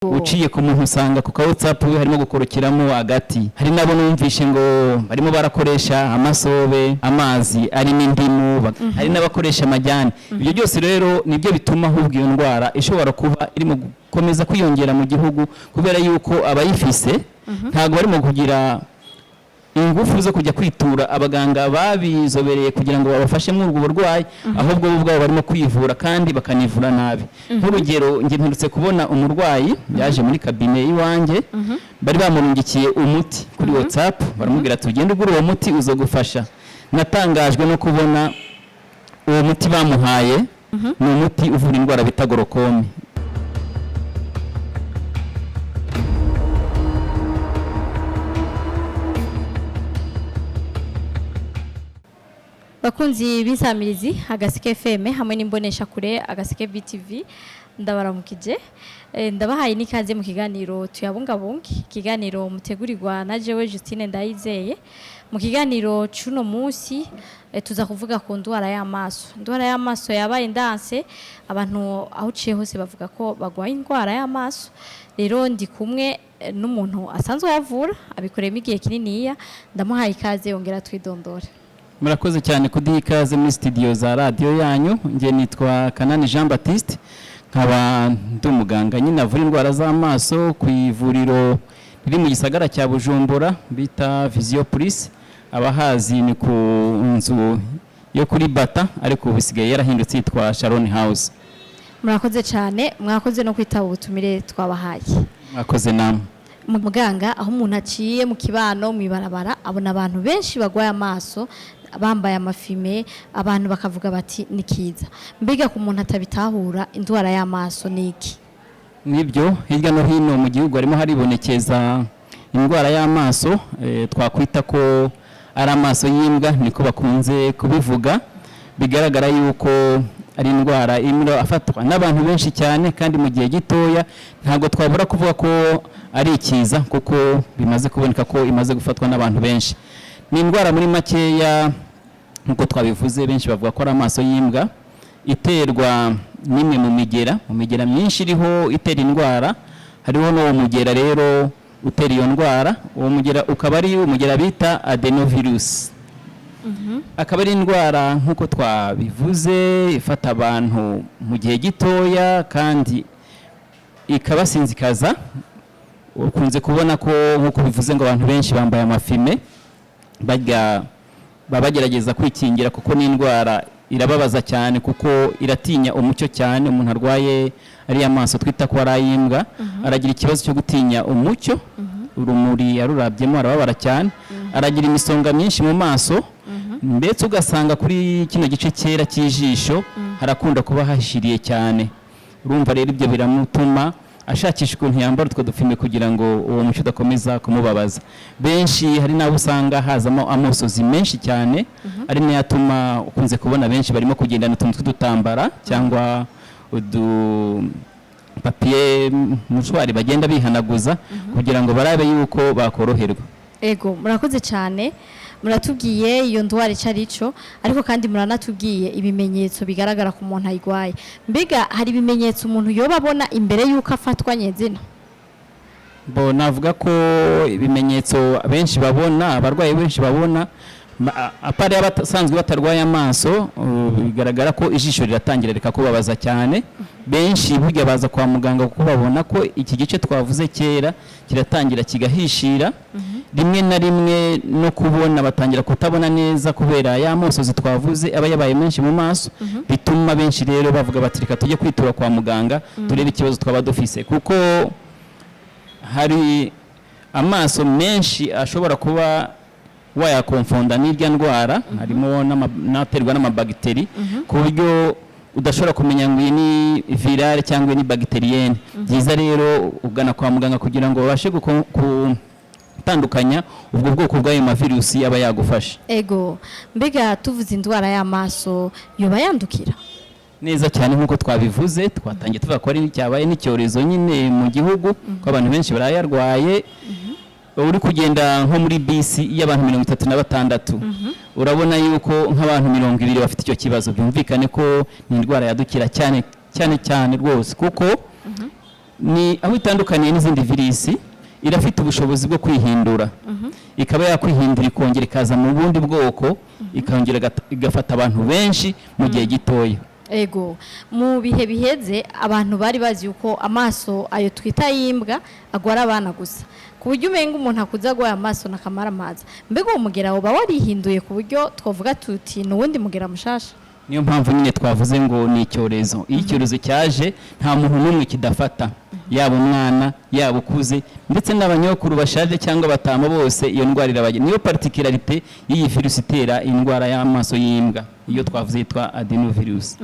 Uciye ku muntu usanga ku ka WhatsApp we harimo gukorokeramo agati. Hari nabo numvishe ngo barimo barakoresha amasobe, amazi arimo indimu, hari n'abakoresha amajyane. Ibyo byose rero nibyo bituma ahubwo iyo ndwara ishobora kuba irimo gukomeza kwiyongera mu gihugu, kubera yuko abayifise ntabwo barimo kugira ingufu zo kujya kwitura abaganga babizobereye kugira ngo babafashe muri ubwo burwayi, ahubwo bo ubwabo barimo kwivura kandi bakanivura nabi. Nk'urugero, njye mperutse kubona umurwayi yaje muri kabine y'iwanjye, bari bamurungikiye umuti kuri WhatsApp, baramubwira ati: "Ugende ugura uwo muti, uzogufasha." Natangajwe no kubona uwo muti bamuhaye ni umuti uvura indwara bita glaucome. Bakunzi b'insamirizi Agaseke FM hamwe n'imbonesha kure Agaseke BTV, ndabaramukije. Ndabahaye n'ikaze mu kiganiro Tuyabungabunge, ikiganiro mutegurirwa na jewe Justine Ndayizeye. Mu kiganiro c'uno munsi tuza kuvuga ku ndwara y'amaso. Indwara y'amaso yabaye ndanse, abantu aho uciye hose bavuga ko bagwaye indwara y'amaso. Rero ndi kumwe n'umuntu asanzwe yavura, abikoreyemo igihe kininiya. Ndamuhaye ikaze, yongera twidondore. Murakoze cyane kuduha ikaze muri studio za radiyo yanyu. Njye nitwa Kanani Jean Baptiste, nkaba ndi umuganga nyine avura indwara z'amaso ku ivuriro riri mu gisagara cya Bujumbura bita Vision Plus. Abahazi ni ku nzu yo kuri Bata, ariko ubu isigaye yarahindutse yitwa Sharon House. Murakoze cyane, mwakoze no kwitaba ubutumire twabahaye. Mwakoze namwe. Muganga, aho umuntu aciye mu kibano, mu ibarabara, abona abantu benshi bagwaye amaso, bambaye amafime, abantu bakavuga bati ni kiza. Mbega ku muntu atabitahura, indwara y'amaso ni iki? Nibyo, hirya no hino mu gihugu harimo haribonekeza indwara y'amaso, twakwita ko ari amaso y'imbwa, niko bakunze kubivuga. Bigaragara yuko ari indwara irimo afatwa n'abantu benshi cyane kandi mu gihe gitoya. Ntabwo twabura kuvuga ko ari ikiza, kuko bimaze kuboneka ko imaze gufatwa n'abantu benshi. Ni indwara muri makeya, nk'uko twabivuze, benshi bavuga ko ari amaso y'imbwa, iterwa n'imwe mu migera myinshi iriho itera indwara. Hariho n'uwo mugera rero utera iyo ndwara, uwo mugera ukaba ari umugera bita adenovirus. Akaba ari indwara, nk'uko twabivuze, ifata abantu mu gihe gitoya kandi ikabasinzikaza. Ukunze kubona ko, nk'uko bivuze, ngo abantu benshi bambaye amafime, barya baba bagerageza kwikingira, kuko n'indwara irababaza cyane, kuko iratinya umucyo cyane. Umuntu arwaye ariya maso twita ko ari ay'imbwa aragira ikibazo cyo gutinya umucyo, urumuri yarurabyemo arababara cyane, aragira imisonga myinshi mu maso, ndetse ugasanga kuri kino gice cyera cy'ijisho harakunda kuba hashiriye cyane. Urumva rero ibyo biramutuma ashakisha ukuntu yambara utwo dufime kugira ngo uwo mucyo udakomeza kumubabaza. Benshi, hari n'abo usanga hazamo amosozi menshi cyane, ari nayo atuma ukunze kubona benshi barimo kugendana utuntu tw'udutambara cyangwa udu papier mouchoir bagenda bihanaguza kugira ngo barabe yuko bakoroherwa. Ego, murakoze cyane. Muratubwiye iyo ndwara icyo ari cyo, ariko kandi muranatubwiye ibimenyetso bigaragara ku muntu ayirwaye. Mbega hari ibimenyetso umuntu yoba abona imbere y'uko afatwa nyezina? Bo navuga ko ibimenyetso benshi babona, abarwayi benshi babona, à part abasanzwe batarwaye amaso, bigaragara ko ijisho riratangira rikakubabaza cyane. Benshi burya baza kwa muganga kuko babona ko iki gice twavuze kera kiratangira kigahishira, rimwe na rimwe no kubona batangira kutabona neza kubera ya mosozi twavuze aba yabaye menshi mu maso. Bituma benshi rero bavuga bati: "Reka tujye kwitura kwa muganga turebe ikibazo twaba dufise," kuko hari amaso menshi ashobora kuba wayakonfonda n'irya ndwara, harimo n'aterwa n'amabagiteri, ku buryo udashobora kumenya ngo iyi ni virale cyangwa iyi ni bactérienne. Byiza rero ugana kwa muganga kugira ngo babashe gutandukanya ubwo bwoko bw'ayo mavirusi aba yagufashe. Ego, mbega tuvuze indwara y'amaso, yoba yandukira? Neza cyane. Nk'uko twabivuze, twatangiye tuvuga ko ari cyabaye n'icyorezo nyine mu gihugu, ko abantu benshi barayarwaye. Uri kugenda nko muri bisi y'abantu 36, urabona yuko nk'abantu 20 bafite icyo kibazo. Byumvikane ko ni indwara yadukira cyane cyane cyane rwose, kuko Ni aho itandukaniye n'izindi virisi, irafite ubushobozi bwo kwihindura, ikaba yakwihindura ikongera ikaza mu bundi bwoko, ikongera igafata abantu benshi mu gihe gitoya. Ego, mu bihe biheze abantu bari bazi yuko amaso ayo twita y'imbwa agwara abana gusa, ku buryo umenga umuntu akuze agwaye amaso n'akamaramaza. Mbega uwo mugera woba warihinduye ku buryo twavuga tuti ni uwundi mugera mushasha? Niyo mpamvu nyine twavuze ngo ni icyorezo. Iyo icyorezo cyaje, nta muntu n'umwe kidafata, yaba umwana, yaba ukuze, ndetse n'abanyokuru bashaje cyangwa batama, bose iyo ndwara irabagera. Niyo particularité y'iyi virusi itera indwara y'amaso y'imbwa, iyo twavuze yitwa adenovirus.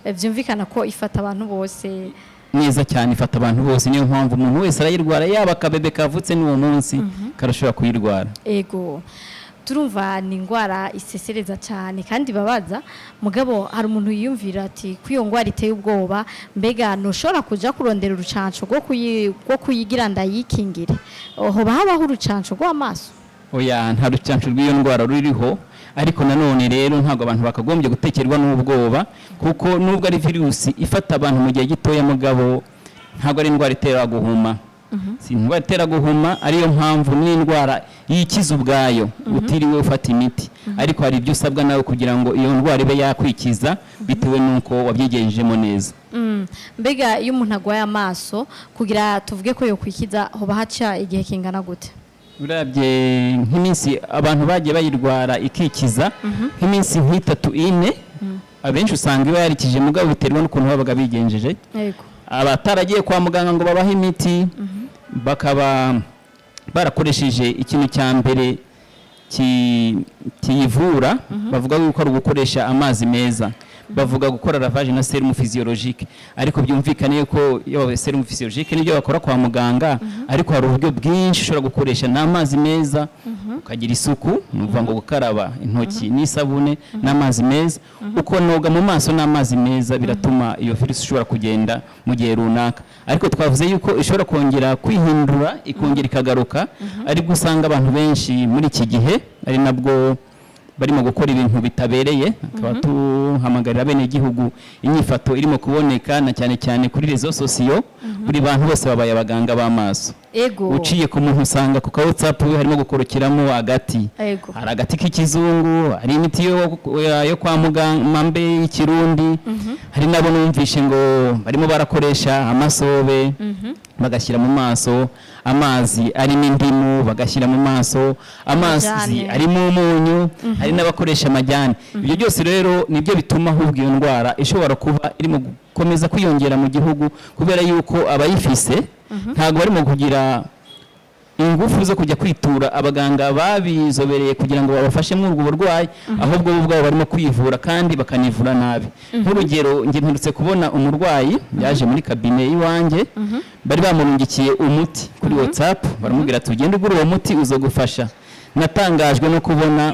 Vyumvikana ko ifata abantu bose. Neza cyane, ifata abantu bose. Niyo mpamvu umuntu wese arayirwara, yaba akabebe kavutse n'uwo munsi karashobora kuyirwara. Ego, turumva ni indwara isesereza cyane kandi ibabaza. Mugabo hari umuntu yiyumvira ati ko iyo ndwara iteye ubwoba, mbega ntushobora kuja kurondera urucanco rwo kuyigira ndayikingire? Hoba habaho urucanco rw'amaso? Oya, nta rucanco rw'iyo ndwara ruriho. Ariko nanone rero ntabwo abantu bakagombye gutekerwa n'ubwoba, kuko nubwo ari virusi ifata abantu mu gihe gitoya, mugabo ntabwo ari indwara itera guhuma. Si indwara itera guhuma, ariyo mpamvu n'indwara yikiza ubwayo utiriwe ufata imiti. Ariko hari ibyo usabwa nawe kugira ngo iyo ndwara ibe yakwikiza, bitewe n'uko wabyigejejemo neza. Mbega iyo umuntu agwaye amaso, kugira tuvuge ko yokwikiza, hoba haca igihe kingana gute? Urabye nk'iminsi abantu bagiye bayirwara ikikiza, nk'iminsi nk'itatu, ine, abenshi usanga iba yarikije, mugabo biterwa n'ukuntu babaga bigenjeje. Abataragiye kwa muganga ngo babahe imiti, bakaba barakoresheje ikintu cya mbere kiyivura, bavuga yuko ari ugukoresha amazi meza, bavuga gukora lavage na sérum physiologique. Ariko byumvikane yuko iyo sérum physiologique nibyo bakora kwa muganga, ariko hari uburyo bwinshi ushobora gukoresha n'amazi meza, ukagira isuku, ni ukuvuga ngo gukaraba intoki n'isabune n'amazi meza, ukonoga mu maso n'amazi meza, biratuma iyo virusi ishobora kugenda mu gihe runaka. Ariko twavuze yuko ishobora kongera kwihindura, ikongera ikagaruka, ariko usanga abantu benshi muri iki gihe ari nabwo barimo gukora ibintu bitabereye. Tukaba tuhamagarira abenegihugu inyifato irimo kuboneka, na cyane cyane kuri réseaux sociaux, buri bantu bose babaye abaganga b'amaso. Uciye ku muntu usanga ku ka WhatsApp we harimo gukorokeramo agati. Hari agati k'ikizungu, hari imiti yo kwa muganga mbe y'ikirundi, hari nabo numvishe ngo barimo barakoresha amasobe bagashyira mu maso, amazi arimo indimu bagashyira mu maso, amazi Amajyane. arimo umunyu, hari n'abakoresha amajyane. Ibyo byose rero nibyo bituma ahubwo iyo ndwara ishobora kuba irimo gukomeza kwiyongera mu gihugu, kubera yuko abayifise ntabwo barimo kugira ingufu zo kujya kwitura abaganga babizobereye kugira ngo babafashe muri ubwo burwayi, ahubwo bo ubwabo barimo kwivura kandi bakanivura nabi. Nk'urugero, njye mperutse kubona umurwayi yaje muri cabinet iwanjye, bari bamurungikiye umuti kuri WhatsApp, baramubwira ati: "Ugende ugura uwo muti, uzogufasha." Natangajwe no kubona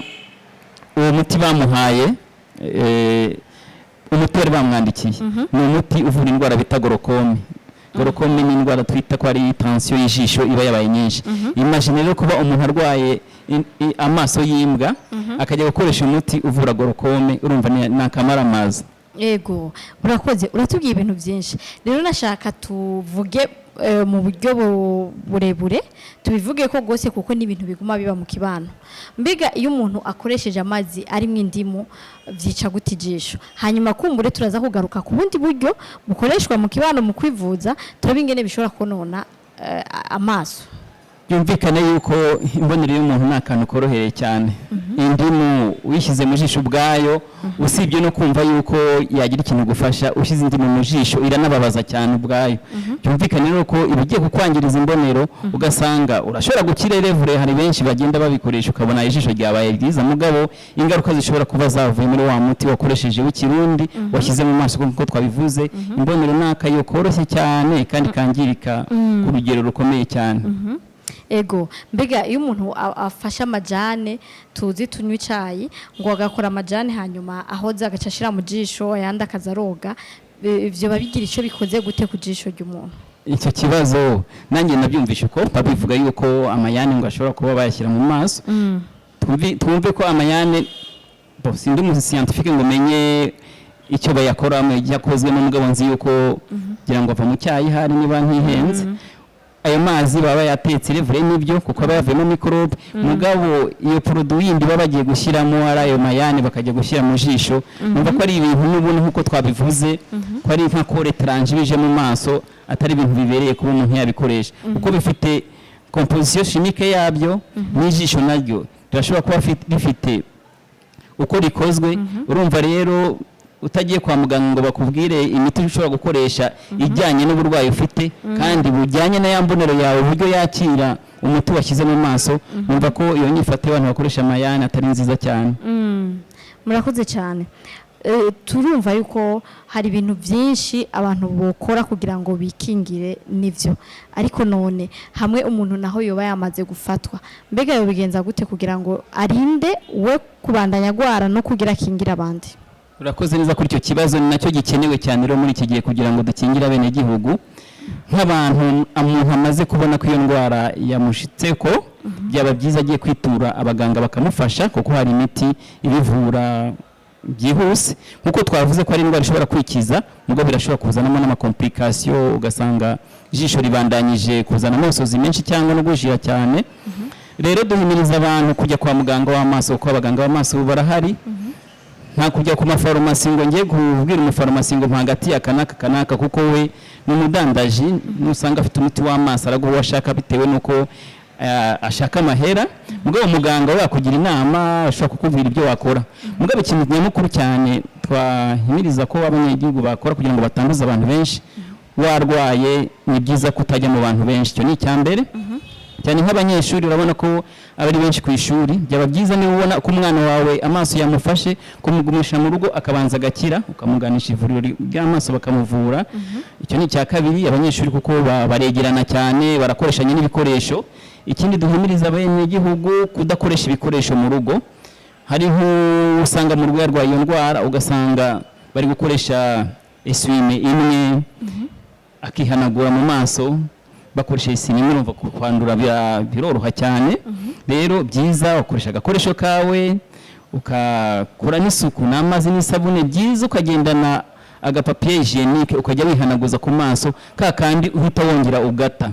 uwo muti bamuhaye, umuti bari bamwandikiye ni umuti uvura indwara bita glaucome. Glaucome ni indwara twita ko ari tension y'ijisho iba yabaye nyinshi. Imagine rero kuba umuntu arwaye amaso y'imbwa akajya gukoresha umuti uvura glaucome, urumva ni akamaramaza. Yego, urakoze, uratubwiye ibintu byinshi. Rero nashaka tuvuge mu buryo burebure, tubivuge ko rwose, kuko ni ibintu biguma biba mu kibano. Mbega iyo umuntu akoresheje amazi arimo indimu byica gute ijisho? Hanyuma kumbure turaza kugaruka ku bundi buryo bukoreshwa mu kibano mu kwivuza, turabe ingene bishobora konona amaso. Byumvikane yuko imbonero y'umuntu ni akantu korohereye cyane. Indimu uyishyize mu jisho ubwayo, usibye no kumva yuko yagira ikintu gufasha, ushyize indimu mu jisho iranababaza cyane ubwayo. Byumvikane rero ko iba igiye kukwangiriza imbonero, ugasanga urashobora gukira erevure. Hari benshi bagenda babikoresha, ukabona ijisho ryabaye ryiza, mugabo ingaruka zishobora kuba zavuye muri wa muti wakoresheje w'ikirundi washyize mu maso. Nk'uko twabivuze, imbonero ni akayo koroshye cyane kandi kangirika ku rugero rukomeye cyane. Ego, mbega iyo umuntu afashe amajane tuzi tunywa icayi, ngo agakora amajane, hanyuma ahoza agaca ashira mu jisho, ayandi akaza aroga, ivyo babigira ico bikoze gute ku jisho ry'umuntu? Icyo kibazo nanjye nabyumvishe uko babivuga, yuko amayane ngo ashobora kuba bayashyira mu maso. Twumve ko amayane bo, sindi umu scientifique ngo menye Icyo bayakoramo, icyo akozwemo, mugabo nzi yuko ngira ngo ava mu cyayi hari niba ntihenze. Ayo mazi baba bayatetse revure n'ibyo, kuko aba yavuyemo mikorobe. Mugabo iyo produit yindi baba bagiye gushyiramo, ari ayo mayani bakajya gushyira mu jisho, numva ko ari ibintu n'ubundi nk'uko twabivuze ko ari nka corps étranger bije mu maso, atari ibintu bibereye kuba umuntu yabikoresha, kuko bifite composition chimique yabyo, n'ijisho naryo rirashobora kuba rifite uko rikozwe. Urumva rero, utagiye kwa muganga ngo bakubwire imiti ushobora gukoresha ijyanye n'uburwayi ufite kandi bujyanye na ya mbonero yawe, uburyo yakira umuti washyize mu maso, numva ko iyo nyifato y'abantu bakoresha amayani atari nziza cyane. Murakoze cyane. Turumva yuko hari ibintu byinshi abantu bokora kugira ngo bikingire, nivyo. Ariko none hamwe umuntu naho yoba yamaze gufatwa, mbega yobigenza gute kugira ngo arinde we kubandanya agwara no kugira akingire abandi? Urakoze neza kuri icyo kibazo. Ni nacyo gikenewe cyane rero muri iki gihe kugira ngo dukingire abenegihugu. Nk'abantu umuntu amaze kubona ko iyo ndwara yamushitseko, byaba byiza agiye kwitura abaganga bakamufasha, kuko hari imiti ibivura byihuse. Nk'uko twavuze ko ari indwara ishobora kwikiza, nubwo birashobora kuzanamo n'ama complications, ugasanga ijisho ribandanyije kuzana amosozi menshi cyangwa no gujira cyane. Rero duhimiriza abantu kujya kwa muganga w'amaso, kuko abaganga b'amaso ubu barahari. Nta kujya ku mafarumasi ngo ngiye kubwira umufarumasi ngo mpa hagati aka n'aka kanaka, kuko we ni umudandaji. Nusanga afite umuti w'amaso, araguha uwo ashaka bitewe n'uko ashaka amahera. Mugabo muganga we yakugira inama, ashobora kukubwira ibyo wakora. Mugabo ikintu nyamukuru cyane twahimiriza ko abanyagihugu bakora kugira ngo batanduza abantu benshi, warwaye ni byiza kutajya mu bantu benshi. Icyo ni icya mbere cyane. Nk'abanyeshuri, urabona ko aba ari benshi ku ishuri. Byaba byiza niba ubona ko umwana wawe amaso yamufashe, kumugumisha mu rugo akabanza agakira, ukamuganisha ivuriro ry'amaso bakamuvura. Icyo ni icya kabiri. Abanyeshuri kuko baregerana cyane, barakoreshanya n'ibikoresho. Ikindi duhimiriza abenegihugu, kudakoresha ibikoresho mu rugo. Hari usanga mu rugo yarwaye iyo ndwara, ugasanga bari gukoresha essuie-main imwe, akihanagura mu maso bakoresheje isima imwe. Urumva ko kwandura biroroha cyane. Rero byiza ukoresha agakoresho kawe, ukakora n'isuku n'amazi n'isabune. Byiza ukagendana aga papier hygiénique, ukajya wihanaguza ku maso, ka kandi uhita wongera ugata.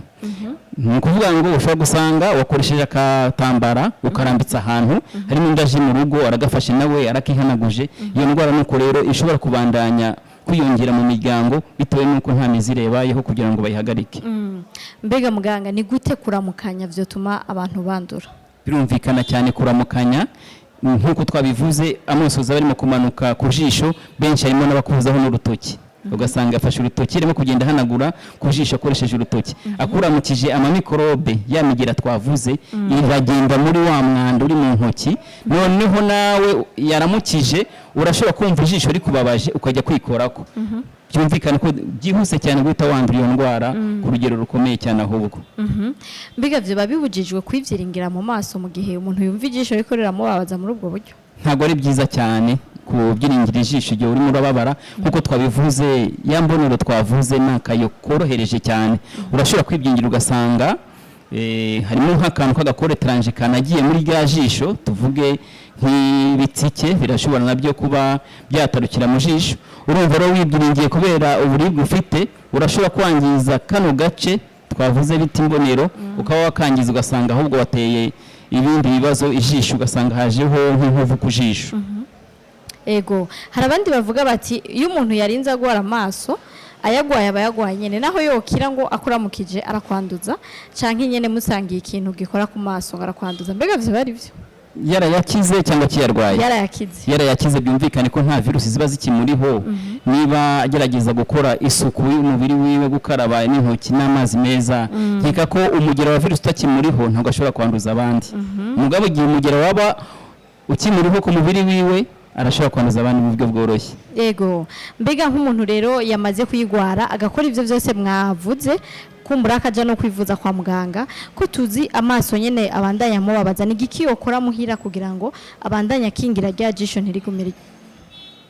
Ni ukuvuga ngo ushobora gusanga wakoresheje akatambara, ukarambitse ahantu, harimo undi aje mu rugo aragafashe, nawe arakihanaguje. Iyo ndwara nuko rero ishobora kubandanya kwiyongera mu miryango bitewe n'uko nta mizire yabayeho kugira ngo bayihagarike. Mbega muganga, ni gute kuramukanya vyotuma abantu bandura? Birumvikana cyane. Kuramukanya, nk'uko twabivuze, amosozi aba arimo kumanuka ku jisho. Benshi harimo n'abakuzaho n'urutoki, ugasanga afashe urutoki arimo kugenda ahanagura ku jisho akoresheje urutoki. Akuramukije, amamikorobe, ya migira twavuze, iragenda muri wa mwanda uri mu ntoki. Noneho nawe yaramukije, urashobora kumva ijisho rikubabaje, ukajya kwikorako. Byumvikane ko byihuse cyane guhita wandura iyo ndwara ku rugero rukomeye cyane ahubwo. Mbega vyoba bibujijwe kwivyiringira mu maso mu gihe umuntu yumva ijisho riko riramubabaza muri ubwo buryo? Ntabwo ari byiza cyane kubyiringira ijisho igihe urimo urababara. Nk'uko twabivuze, ya mbonero twavuze ni akayo korohereje cyane. Urashobora kwibyingira ugasanga harimo nk'akantu k'aga corps étranger kanagiye muri rya jisho. Tuvuge nk'ibitsike, birashobora nabyo kuba byatarukira mu jisho. Urumva rero, wibyiringiye kubera uburibwe ufite, urashobora kwangiza kano gace twavuze bita imbonero, ukaba wakangiza, ugasanga ahubwo wateye ibindi bibazo ijisho, ugasanga hajeho nk'inkovu ku jisho. Ego, hari abandi bavuga bati iyo umuntu yarinze agwara amaso, ayagwaye aba yagwaye nyene, naho yokira, ngo akuramukije arakwanduza, canke nyene musangiye ikintu gikora ku maso ngo arakwanduza. Mbega vyo bari vyo? Yarayakize cyangwa akiyarwaye? Yarayakize. Yarayakize, byumvikane ko nta virusi ziba zikimuriho. Niba agerageza gukora isuku y'umubiri wiwe, gukaraba n'intoki n'amazi meza, nkeka ko umugera wa virusi utakimuriho, ntabwo ashobora kwanduza abandi. Mugabo igihe umugera waba ukimuriho ku mubiri wiwe, arashobora kwanduza abandi mu buryo bworoshye. Ego, mbega nk'umuntu rero yamaze kuyigwara, agakora ivyo vyose mwavuze, kumbura akaja no kwivuza kwa muganga, ko tuzi amaso nyene abandanya amubabaza, ni igiki yokora muhira kugira ngo abandanye akingira rya jisho ntirigume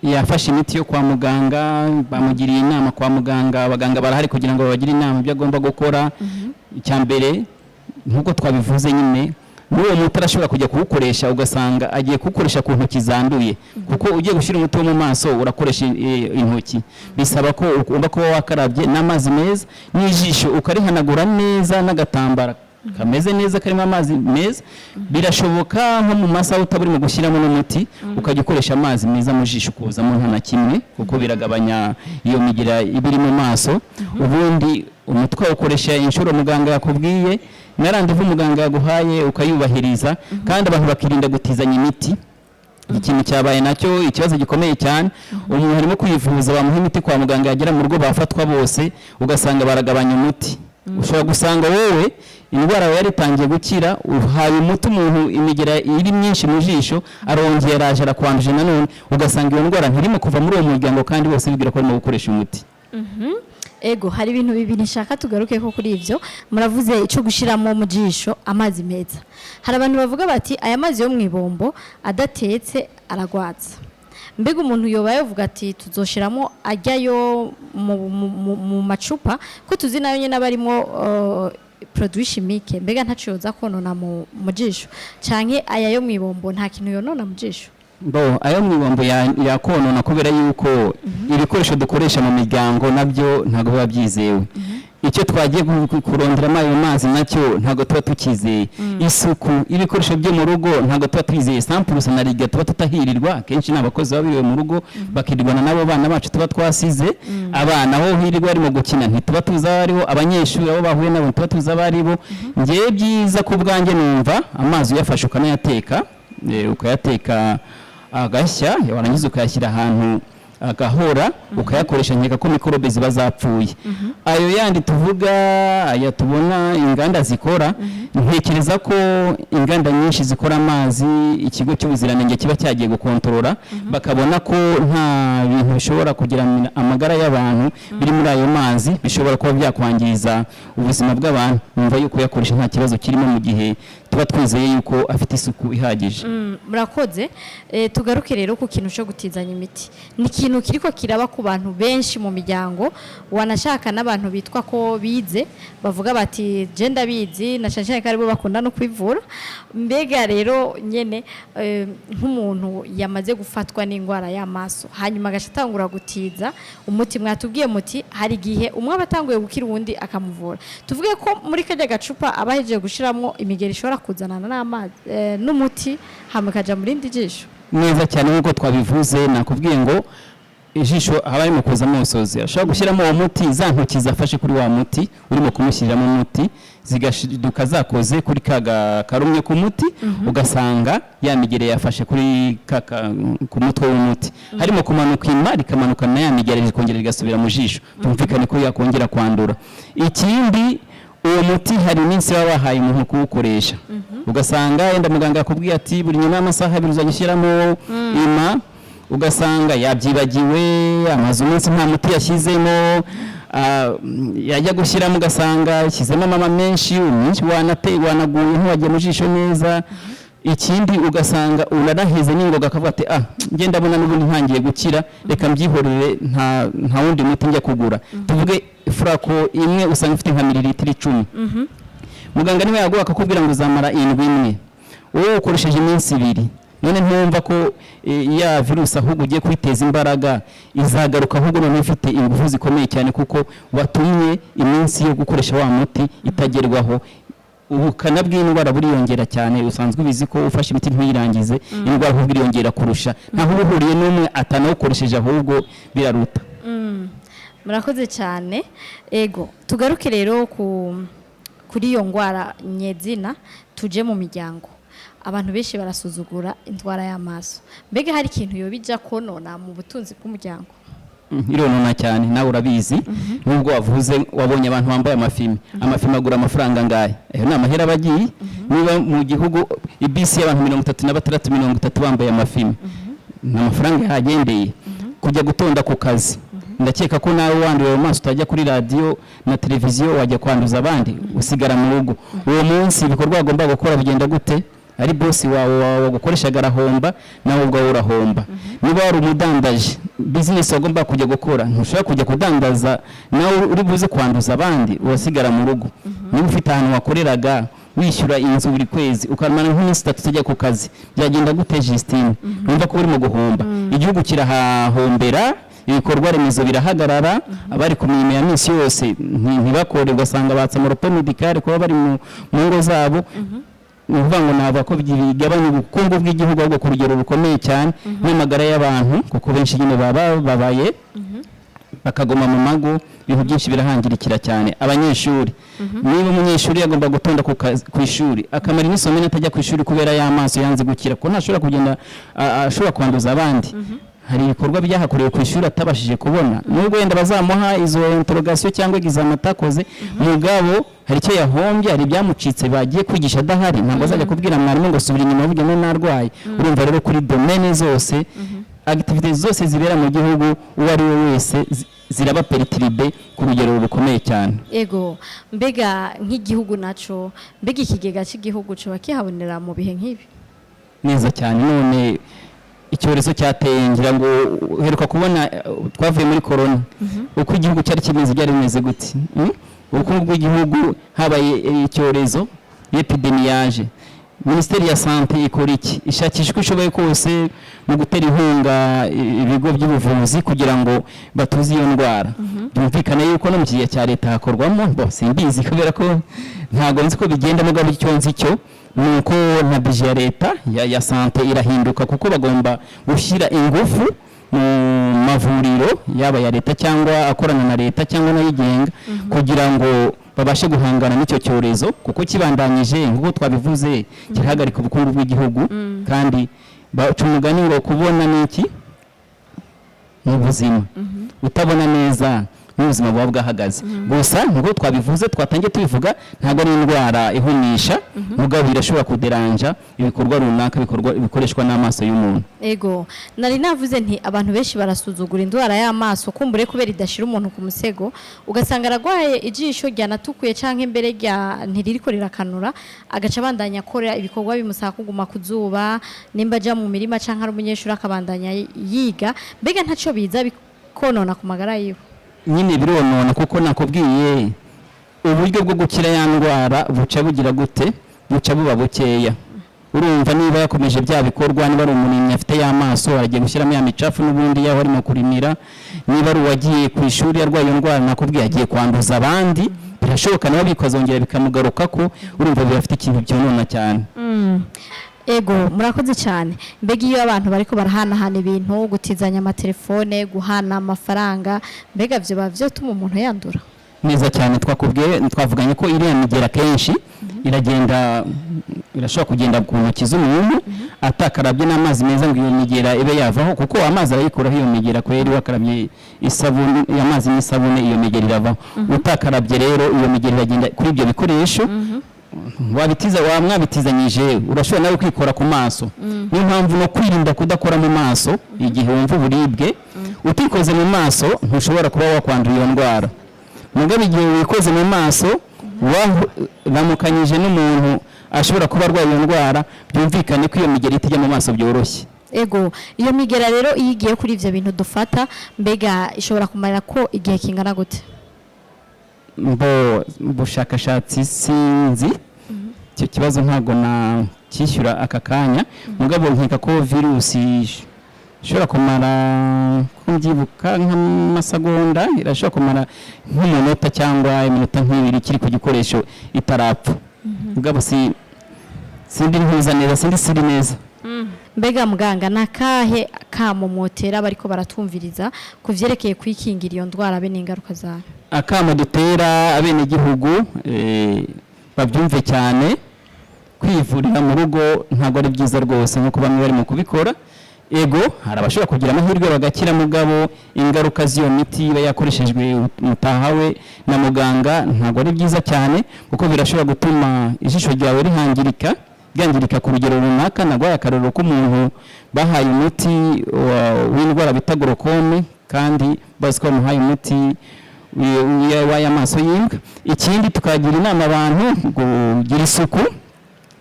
Yafashe imiti yo kwa muganga, bamugiriye inama kwa muganga, abaganga barahari kugira ngo babagire inama ibyo agomba gukora. Icya mbere, nk'uko twabivuze nyine, Muri uwo muti arashobora kujya kuwukoresha, ugasanga agiye kuwukoresha ku ntoki zanduye, kuko ugiye gushyira umuti wo mu maso urakoresha intoki. Bisaba ko ugomba kuba wakarabye n'amazi meza, n'ijisho ukarihanagura neza n'agatambara kameze neza karimo amazi meza. Birashoboka nko mu masaha utaba urimo gushyiramo n'umuti, ukajya ukoresha amazi meza mu jisho, ukuzamo nta na kimwe, kuko biragabanya iyo migira iba iri mu maso. Ubundi umutwe ukoresha inshuro muganga yakubwiye, na rendez-vous muganga yaguhaye ukayubahiriza, kandi abantu bakirinda gutizanya imiti. Ikintu cyabaye nacyo ikibazo gikomeye cyane, umuntu arimo kwivuza, bamuha imiti kwa muganga, yagera mu rugo bafatwa bose, ugasanga baragabanya umuti. Ushobora gusanga wowe indwara yawe yari itangiye gukira, uhaye umuti umuntu imigera iri myinshi mu jisho, arongera araje arakwanduje nanone, ugasanga iyo ndwara ntirimo kuva muri uwo muryango, kandi bose bibwira ko barimo gukoresha umuti. Ego, hari ibintu bibiri nshaka tugaruke ko kuri ibyo muravuze, icyo gushyiramo mu jisho amazi meza. Hari abantu bavuga bati aya mazi yo mu ibombo adatetse aragwaza. Mbega umuntu yoba yavuga ati tuzoshiramo ajyayo mu macupa, ko tuzi nayo nyine aba arimo produit chimique, mbega ntaco yoza konona mu jisho, canke aya yo mu ibombo nta kintu yonona mu jisho? Bo, ayo mu ibombo yakonona, kubera yuko ibikoresho dukoresha mu miryango nabyo ntabwo biba byizewe. Icyo twagiye kuronderamo ayo mazi nacyo ntabwo tuba tukizeye. Isuku y'ibikoresho byo mu rugo ntabwo tuba twizeye. Sampurusa na riga tuba tutahirirwa, akenshi ni abakozi baba biriwe mu rugo, bakirirwana n'abo bana bacu tuba twasize. Abana aho hirirwa barimo gukina ntituba tuzi abo aribo, abanyeshuri abo bahuye nabo ntituba tuzi abo aribo. Ngewe byiza ku bwanjye numva amazi uyafashe ukanayateka, ukayateka agashya, warangiza ukayashyira ahantu agahora, ukayakoresha, nkeka ko mikorobe ziba zapfuye. Ayo yandi tuvuga, aya tubona inganda zikora, ntekereza ko inganda nyinshi zikora amazi, ikigo cy'ubuziranenge kiba cyagiye gukontorora, bakabona ko nta bintu bishobora kugira amagara y'abantu biri muri ayo mazi bishobora kuba byakwangiza ubuzima bw'abantu. Numva yuko kuyakoresha nta kibazo kirimo, mu gihe tuba twizeye yuko afite isuku ihagije. Murakoze. Tugaruke rero ku kintu cyo gutizanya imiti. Ni ikintu kiriko kiraba ku bantu benshi mu miryango, wanashaka n'abantu bitwa ko bize bavuga bati je ndabizi, na cyane cyane ko aribo bakunda no kwivura. Mbega rero nyene nk'umuntu yamaze gufatwa n'indwara y'amaso, hanyuma agaca atangura gutiza umuti, mwatubwiye muti hari igihe umwe aba atanguye gukira uwundi akamuvura. Tuvuge ko muri karya gacupa aba ahejeje gushiramwo imigeri ishobora kuzanana n'amazi n'umuti, hama ikaja mu rindi jisho? Neza cyane, nk'uko twabivuze, nakubwiye ngo ijisho haba harimo kuzamo umusozi, ashobora gushyiramo uwo muti, za ntoki zafashe kuri wa muti urimo kumushyiriramo umuti zigashiduka zakoze kuri ka karumye k'umuti, ugasanga ya migere yafashe kuri ku mutwe w'umuti, harimo kumanuka ima rikamanuka na ya migere, rikongera rigasubira mu jisho. Byumvikane ko yakongera kwandura. Ikindi, uwo muti hari iminsi baba bahaye umuntu kuwukoresha, ugasanga yenda muganga yakubwiye ati buri nyuma y'amasaha 2 uzajya ushyiramo ima, ugasanga yabyibagiwe, amaze umunsi nta muti yashyizemo, yajya gushyiramo ugasanga yashyizemo amama menshi, umunsi wanaguye ntiwagiye mu jisho neza. Ikindi, ugasanga uranaheze n'ingoga, akavuga ati ah, njye ndabona n'ubundi ntangiye gukira, reka mbyihorere, nta wundi muti njya kugura. Tuvuge flacon imwe usanga ifite nka mililitiro 10, muganga niba yaguha akakubwira ngo uzamara indwi imwe, wowe ukoresheje iminsi 2, none ntiwumva ko ya virusi ahubwo ugiye kwiteza imbaraga, izagaruka ahubwo noneho ifite ingufu zikomeye cyane, kuko watumye iminsi yo gukoresha wa muti itagerwaho? Ubukana bw'indwara buriyongera cyane. Usanzwe ubizi ko ufashe imiti ntuyirangize, indwara ahubwo iriyongera kurusha. Ntaho uba uhuriye n'umwe atanawukoresheje, ahubwo biraruta. Murakoze cyane. Ego, tugaruke rero kuri iyo ndwara nyezina, tuje mu miryango. Abantu benshi barasuzugura indwara y'amaso. Mbega hari ikintu yoba ijya konona mu butunzi bw'umuryango? Ironona cyane, nawe urabizi. Nubwo wavuze wabonye abantu bambaye amafilme, amafilme agura amafaranga angahe? Ayo ni amahera aba agiye. Niba mu gihugu ibisi y'abantu 36, 30 bambaye amafilme, ni amafaranga yahagendeye. Kujya gutonda ku kazi, ndakeka ko nawe wanduye mu maso utajya kuri radiyo na televiziyo, wajya kwanduza abandi, usigara mu rugo uwo munsi. Ibikorwa wagomba gukora bigenda gute? Ari bosi wawe wagukoreshaga arahomba, nawe ubwawe urahomba. Niba wari umudandaje, bizinesi wagomba kujya gukora, ntushobora kujya kudandaza nawe uri buze kwanduza abandi, urasigara mu rugo. Niba ufite ahantu wakoreraga Wishyura inzu buri kwezi, ukamara nk'iminsi 3 utajya ku kazi, byagenda gute, Justine? Numva ko urimo guhomba. Igihugu kirahahombera, ibikorwa remezo birahagarara, abari ku mirimo ya minsi yose ntibakore, ugasanga batse ama repos médical kuba bari mu ngo zabo. Ni ukuvuga ngo navuga ko bigabanya ubukungu bw'igihugu ahubwo ku rugero rukomeye cyane, n'amagara y'abantu, kuko benshi nyine baba babaye bakaguma mu mago, ibintu byinshi birahangirikira cyane. Abanyeshuri, niba umunyeshuri yagomba gutonda ku ishuri, akamara iminsi 4 atajya ku ishuri kubera y'amaso yanze gukira, ko ntashobora kugenda, ashobora kwanduza abandi. Hari ibikorwa byahakorewe ku ishuri atabashije kubona, nubwo wenda bazamuha izo interrogation cyangwa examen atakoze, mugabo hari icyo yahombye, hari ibyamucitse bagiye kwigisha adahari. Ntabwo azajya kubwira mwarimu ngo subira inyuma uvuge ngo narwaye. Urumva rero, kuri domaine zose, activités zose zibera mu gihugu, uwo ari we wese, ziraba perturbées ku rugero rukomeye cyane. Ego, mbega nk'igihugu naco, mbega ikigega cy'igihugu coba kihabonera mu bihe nk'ibi? Neza cyane. None icyorezo cyateye, ngira ngo uheruka kubona, twavuye muri corona, uko igihugu cyari kimeze, byari bimeze gute? Ubukungu bw'igihugu, habaye icyorezo, épidémie yaje, Minisiteri ya Santé ikora iki? Ishakisha uko ishoboye kose mu gutera inkunga ibigo by'ubuvuzi kugira ngo batuze iyo ndwara. Byumvikane yuko no mu kigega cya leta hakorwamo. Bo simbizi kubera ko ntabwo nzi ko bigenda, mugabo icyo nzi cyo ni uko na budget ya leta ya santé irahinduka, kuko bagomba gushyira ingufu mu mavuriro, yaba ya leta cyangwa akorana na leta cyangwa n'ayigenga, kugira ngo babashe guhangana n'icyo cyorezo, kuko kibandanyije, nk'uko twabivuze, kirahagarika ubukungu bw'igihugu. Kandi baca umugani ngo kubona ni iki? Ni ubuzima. Utabona neza n'ubuzima buba bwahagaze. Gusa nk'uko twabivuze, twatangiye tubivuga, ntabwo ari indwara ihumisha, mugabo irashobora kuderanja ibikorwa runaka bikorwa bikoreshwa n'amaso y'umuntu. Ego, nari navuze nti abantu benshi barasuzugura indwara y'amaso, kumbure kubera idashira umuntu ku musego, ugasanga aragwaye ijisho ryanatukuye canke imbere rya ntiririko rirakanura, agaca abandanya akora ibikorwa bimusaba kuguma ku zuba, nimba aja mu mirima canke ari umunyeshuri akabandanya yiga. Mbega ntaco biza bikonona ku magara yiwe? Nyine bironona, kuko nakubwiye uburyo bwo gukira ya ndwara buca bugira gute? Buca buba bukeya. Urumva, niba yakomeje bya bikorwa, niba ari umurimyi afite y'amaso, aragiye gushyiramo ya micafu n'ubundi yaho arimo kurimira. Niba ari uwagiye ku ishuri arwaye iyo ndwara, nakubwiye, agiye kwanduza abandi, birashoboka nawe bikazongera bikamugaruka ko. Urumva birafite ikintu byonona cyane. Ego, murakoze cyane. Mbega iyo abantu bariko barahanahana ibintu, gutizanya amatelefone, guhana amafaranga, mbega vyo biba vyotuma umuntu yandura? Neza cyane. Twakubwiye, twavuganye ko iriya migera kenshi iragenda, irashobora kugenda ku ntoki z'umuntu atakarabye n'amazi meza ngo iyo migera ibe yavaho, kuko amazi arayikuraho iyo migera kweri. Wakarabye isabune, amazi n'isabune, iyo migera iravaho. Utakarabye rero, iyo migera iragenda kuri ibyo bikoresho wabitiza, wamwabitizanyije, urashobora nawe kwikora ku maso. Niyo mpamvu no kwirinda kudakora mu maso igihe wumva uburibwe. Utikoze mu maso ntushobora kuba wakwandura iyo ndwara, mugabo igihe wikoze mu maso, waramukanyije n'umuntu ashobora kuba arwaye iyo ndwara, byumvikane ko iyo migeri itajya mu maso byoroshye. Ego, iyo migera rero iyo igiye kuri ivyo bintu dufata, mbega ishobora kumarira ko igihe kingana gute? Mbo bushakashatsi sinzi, icyo kibazo ntabwo nacyishyura aka kanya, mugabo nkeka ko virusi ishobora kumara, ko mbyibuka, nk'amasegonda, irashobora kumara nk'umunota cyangwa iminota nk'ibiri ikiri ku gikoresho itarapfa. Mugabo si sindi ntuza neza, sindi siri neza. Mbega muganga, nakahe kamo mwotera bariko baratwumviriza ku vyerekeye kwikingira iyo ndwara be n'ingaruka zayo? Akamo dutera abenegihugu, babyumve cyane, kwivurira mu rugo ntabwo ari byiza rwose nk'uko bamwe barimo kubikora. Ego, hari abashobora kugira amahirwe bagakira, mugabo ingaruka z'iyo miti iba yakoreshejwe mutahawe na muganga ntabwo ari byiza cyane, kuko birashobora gutuma ijisho ryawe rihangirika, ryangirika ku rugero runaka. Naguhaye akarorero k'umuntu bahaye umuti w'indwara bita glaucome, kandi bazi ko bamuhaye umuti w'aya maso y'imbwa. Ikindi, tukagira inama abantu kugira isuku.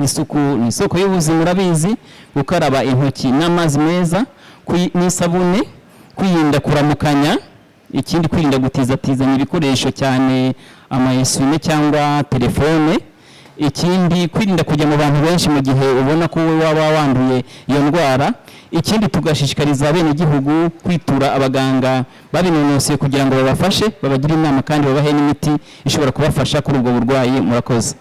Isuku ni isoko y'ubuzima, urabizi. Gukaraba intoki n'amazi meza n'isabune, kwirinda kuramukanya, ikindi kwirinda gutizatizanya ibikoresho, cyane ama essuie-main cyangwa telefone. Ikindi, kwirinda kujya mu bantu benshi mu gihe ubona ko wowe waba wanduye iyo ndwara. Ikindi, tugashishikariza abenegihugu kwitura abaganga babinonosoye kugira ngo babafashe, babagire inama kandi babahe n'imiti ishobora kubafasha kuri ubwo burwayi. Murakoze.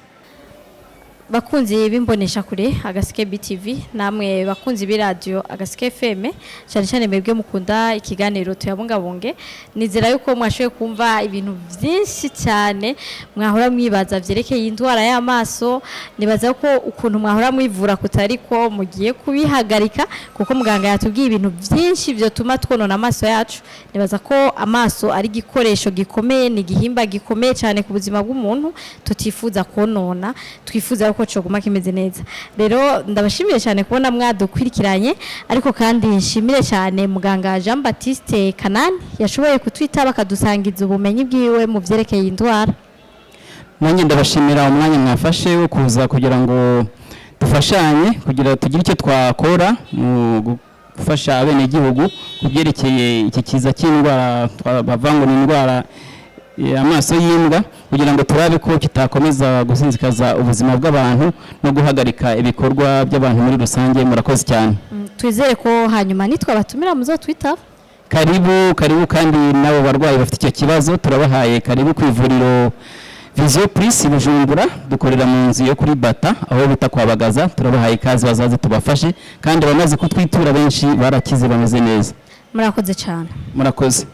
Bakunzi b'imbonesha kure Agaseke BTV, namwe bakunzi b'iradiyo Agaseke FM, cyane cyane mwebwe mukunda ikiganiro Tuyabungabunge, nizera yuko mwashoboye kumva ibintu byinshi cyane mwahora mwibaza byerekeye indwara y'amaso. Nibaza ko ukuntu mwahora mwivura kutari ko mugiye kubihagarika, kuko muganga yatubwiye ibintu byinshi byotuma twonona amaso yacu. Nibaza ko amaso ari igikoresho gikomeye, ni igihimba gikomeye cyane ku buzima bw'umuntu tutifuza konona, twifuza ko coguma kimeze neza. Rero ndabashimiye cyane kubona mwadukurikiranye, ariko kandi nshimire cyane muganga Jean Baptiste Kanani yashoboye kutwita bakadusangiza ubumenyi bwiwe mu byerekeye indwara. Nanjye ndabashimira umwanya mwafashe wo kuza kugira ngo dufashanye, kugira tugire icyo twakora mu gufasha abenegihugu ku byerekeye iki kiza cy'indwara bavuga ngo ni indwara amaso y'imbwa, kugira ngo turabe ko kitakomeza gusinzikaza ubuzima bw'abantu no guhagarika ibikorwa by'abantu muri rusange. Murakoze cyane. Twizere ko hanyuma nitwabatumira muzotwitaba. Karibu, karibu. Kandi n'abo barwayi bafite icyo kibazo turabahaye karibu ku ivuriro Vision Plus i Bujumbura. Dukorera mu nzu yo kuri Bata, aho bita kwa Bagaza. Turabahaye ikaze, bazaze tubafashe, kandi abamaze kutwitura benshi barakize, bameze neza. Murakoze cyane. Murakoze.